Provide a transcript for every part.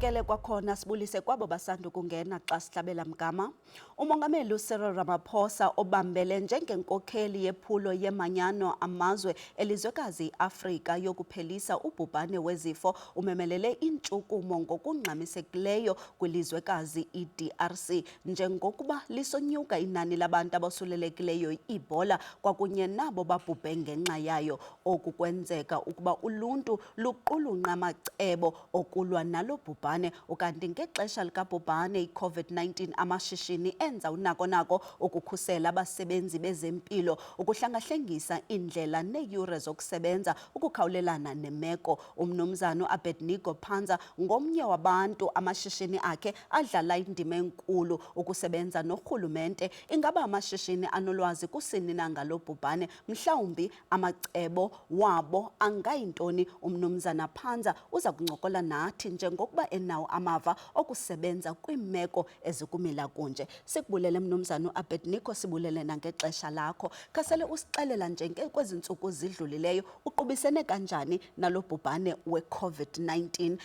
Sikwamkele kwakhona, sibulise kwabo basanda ukungena xa sihlabela mgama. Umongameli uCyril Ramaphosa, obambele njengenkokheli yephulo yemanyano amazwe elizwekazi iAfrika yokuphelisa ubhubhane wezifo, umemelele intshukumo ngokungxamisekileyo kwilizwekazi iDRC njengokuba lisonyuka inani labantu abosulelekileyo i-Ebola kwakunye nabo babhubhe ngenxa yayo. Oku kwenzeka ukuba uluntu luqulunqa amacebo okulwa nalo bhubhane. Ukanti ngexesha likabhubhane i-COVID-19, amashishini enza unako-nako ukukhusela abasebenzi bezempilo, ukuhlangahlengisa iindlela neeyure zokusebenza ukukhawulelana nemeko. Umnumzana uAbednego Panza ngomnye wabantu amashishini akhe adlala indima enkulu ukusebenza norhulumente. Ingaba amashishini anolwazi kusini na ngalo bhubhane? Mhlawumbi amacebo wabo angayintoni? Umnumzana Panza uza kuncokola nathi njengokuba enawo amava okusebenza kwiimeko ezikumila kunje. Sikubulele, mnumzana uAbednego, sibulele nangexesha lakho. Khasele usixelela nje kwezi ntsuku zidlulileyo, uqubisene kanjani nalo bhubhane we-COVID-19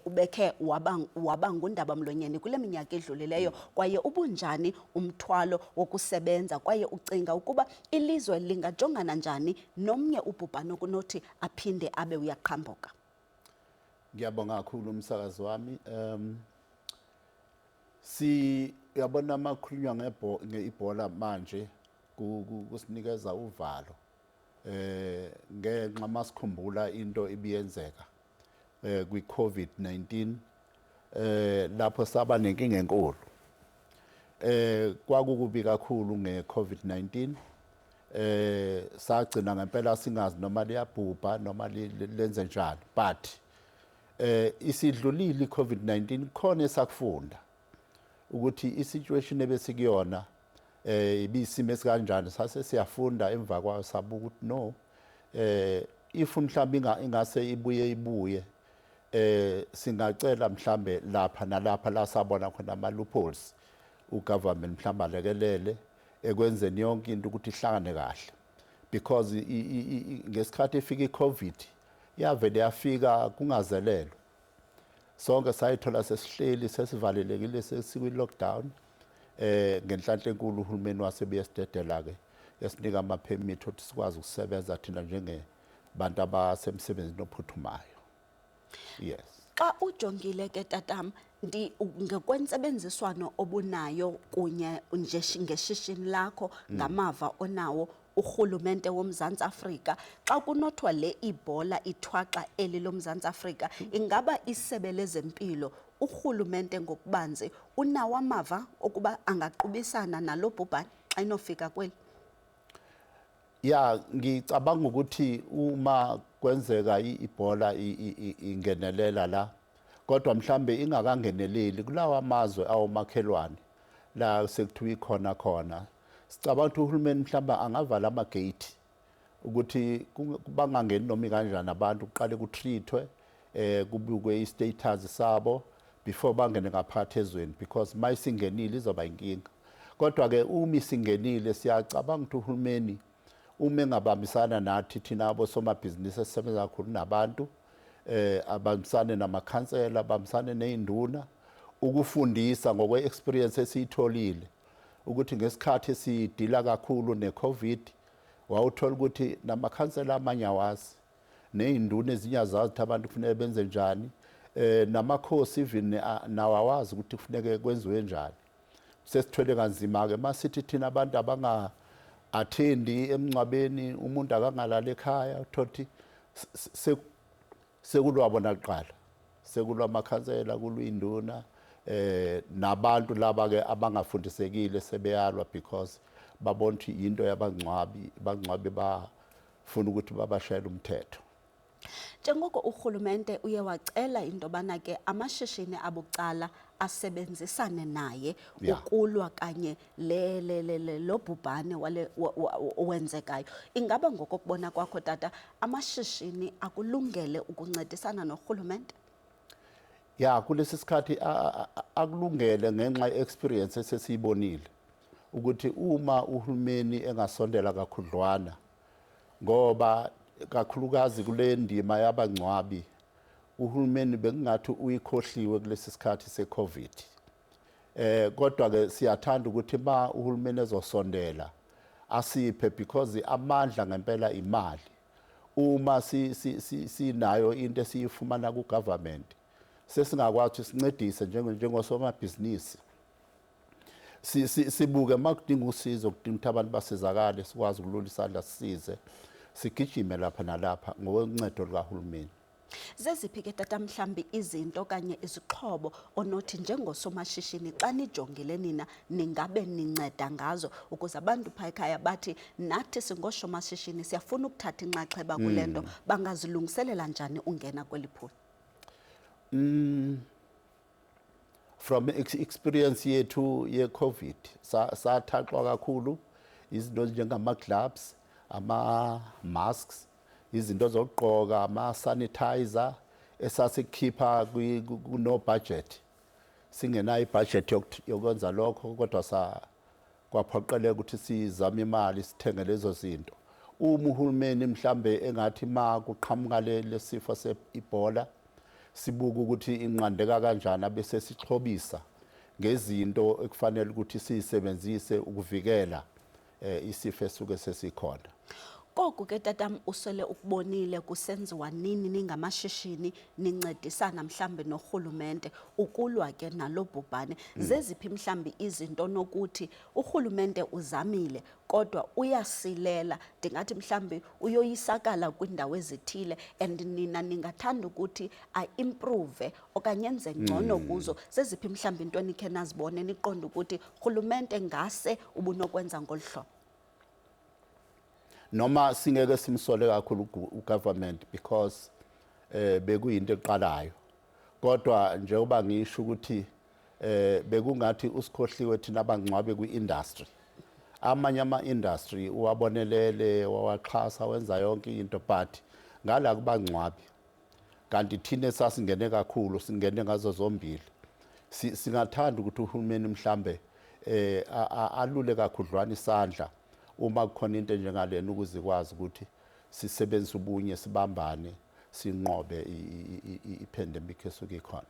ubekhe waba ngundaba mlonyeni kule minyaka idlulileyo, kwaye ubunjani umthwalo wokusebenza, kwaye ucinga ukuba ilizwe lingajongana njani nomnye ubhubhane okunothi aphinde abe uyaqhambuka? Ngiyabonga kakhulu, umsakazi wami. Si uyabona, makhulunywa nge-Ebola manje kusinikeza uvalo ngenxa masikhumbula into ibiyenzeka kwi-COVID-19, lapho saba nenkinga enkulu. Kwakukubi kakhulu nge-COVID-19. Sagcina ngempela singazi noma liyabhubha noma lenze njani, but isidlulile i-COVID-19. Khona esakufunda ukuthi i-situation ebesikuyona ibisimo esikanjani. Sase siyafunda emva kwayo, sabuka ukuthi no, if mhlawumbe ingase ibuye, singacela mhlambe lapha nalapha la sabona khona ama loopholes, ugovernment mhlawumbe alekelele ekwenzeni yonke into ukuthi ihlangane kahle, because ngesikhathi ifika i-COVID yavele yafika kungazelelwe. Sonke sayithola sesihleli, sesivalelekile, sesikwi-lockdown. Ngenhlanhla enkulu uhulumeni wasebuye esidedela ke, esinika ama-permit ukuthi sikwazi ukusebenza thina njengebantu abasemsebenzini ophuthumayo, yes. Xa ujongile ke, tatam, ndi ngokwentsebenziswano obunayo kunye nje ngeshishini lakho, ngamava onawo, urhulumente woMzantsi Afrika, xa kunothiwa le ibhola ithwaxa eli loMzantsi Afrika, ingaba isebe lezempilo, urhulumente ngokubanzi, unawo amava okuba angaqubisana nalo bhubhane xa inofika kweli? Ya, ngicabanga ukuthi uma kwenzeka i-Ebola ingenelela la, kodwa mhlambe ingakangeneleli kulawa amazwe awomakhelwane la sekuthiwa ikhona khona, sicabanga ukuthi uhulumeni mhlawumbe angavala ama-gate ukuthi bangangeni noma kanjani abantu, kuqale ku-treatwe, kubukwe i-status sabo before bangene ngaphakathi ezweni, because mayisingenile izoba inkinga. Kodwa ke uma isingenile, siyacabanga ukuthi uhulumeni uma engabambisana nathi thina abosomabhizinisi esisebenza kakhulu nabantu, abambisane namakhansela, abambisane nezinduna ukufundisa ngokwe-experience esiyitholile ukuthi ngesikhathi sidila kakhulu ne-COVID wawuthola ukuthi namakhansela amanye awazi, ney'nduna ezinye azazi ukuthi abantu kufuneka benze njani, namakhosi even nawo awazi ukuthi kufuneke kwenziwe njani. Sesithwele kanzima-ke masithi thina abantu abanga attendi emngcwabeni, umuntu akangalali ekhaya, uthola ukuthi sekulwa bona kuqala, sekulwa amakhansela, kulwa induna, nabantu laba ke abangafundisekile sebeyalwa because babona ukuthi into yabangcwabi, bangcwabi bafuna ukuthi babashayele umthetho. Njengoko urhulumente uye wacela into yobana ke amashishini abucala asebenzisane naye ukulwa kanye le lo bhubhane wale owenzekayo, ingaba ngokokubona kwakho, tata, amashishini akulungele ukuncedisana norhulumente? Ya, kulesi sikhathi akulungele ngenxa ye-experience esesiyibonile ukuthi uma uhulumeni engasondela kakhudlwana, ngoba kakhulukazi kule ndima yabangcwabi Uhulumeni bekungathi uyikhohliwe kulesi sikhathi seCovid. Kodwa ke siyathanda ukuthi ma uhulumeni ezosondela asiphe, because amandla ngempela imali. Uma sinayo into esiyifumana ku government, sesingakwazi sincedise njengosomabhizinisi, sibuke makudinga usizo, kudinga ukuthi abantu basizakale, sikwazi ukulula isandla, sisize, sigijime lapha nalapha ngokuncedo lukahulumeni. Zeziphi ke, tata, mhlambi izinto okanye izixhobo onothi njengosomashishini xa nijongile nina ningabe ninceda ngazo ukuze abantu phaa ekhaya bathi nathi singosomashishini siyafuna ukuthatha inxaxheba kule nto, bangazilungiselela njani ungena kweli phulo? From experience yethu ye-COVID, sathaxwa kakhulu izinto njengama-gloves, ama-masks, izinto zokugqoka, ama-sanitizer esasikhipha kuno budget, singenayo ibudget yokwenza lokho, kodwa sa kwaphoqeleka ukuthi sizame imali sithenge lezo zinto. Uma uhulumeni mhlambe engathi ma kuqhamuka lesifo se-Ebola, sibuka ukuthi inqandeka kanjani, abese sixhobisa ngezinto ekufanele ukuthi siyisebenzise ukuvikela isifo esuke sesikhona. Koku ke, tatam, usele ukubonile kusenziwa nini ningamashishini nincedisana mhlambe norhulumente ukulwa ke nalo bhubhane, zeziphi mhlambi izinto nokuthi urhulumente uzamile kodwa uyasilela, ndingathi mhlambi uyoyisakala kwiindawo ezithile, and nina ningathanda ukuthi a-improve okanye enze ngcono kuzo? Zeziphi mhlambi into enikhe nazibone niqonde ukuthi rhulumente ngase ubunokwenza ngolu hlobo? Noma singeke simsole kakhulu ugovernment because bekuyinto eqalayo, kodwa njengoba ngisho ukuthi bekungathi usikhohliwe thina abangcwabe kwi-industry. Amanye ama-industry uwabonelele, wawaxhasa, wenza yonke into, but ngala kubangcwabi, kanti thina sasingene kakhulu, singene ngazo zombili. Singathanda ukuthi uhulumeni mhlambe alule kakhudlwana isandla uma kukhona into enjengalena, ukuze ikwazi ukuthi sisebenzise ubunye, sibambane, sinqobe i-pandemic esuke ikhona.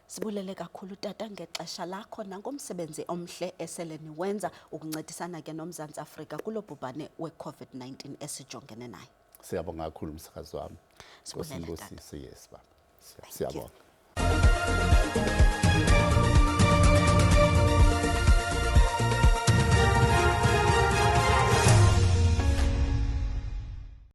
Sibulele kakhulu, tata, ngexesha lakho nangomsebenzi omhle esele niwenza ukuncedisana ke noMzantsi Afrika kulo bhubhane we-COVID-19 esijongene naye. Siyabonga kakhulu, umsakazi wami. Sibulele, tata. Nkosi, yes baba. Thank you. Siyabonga.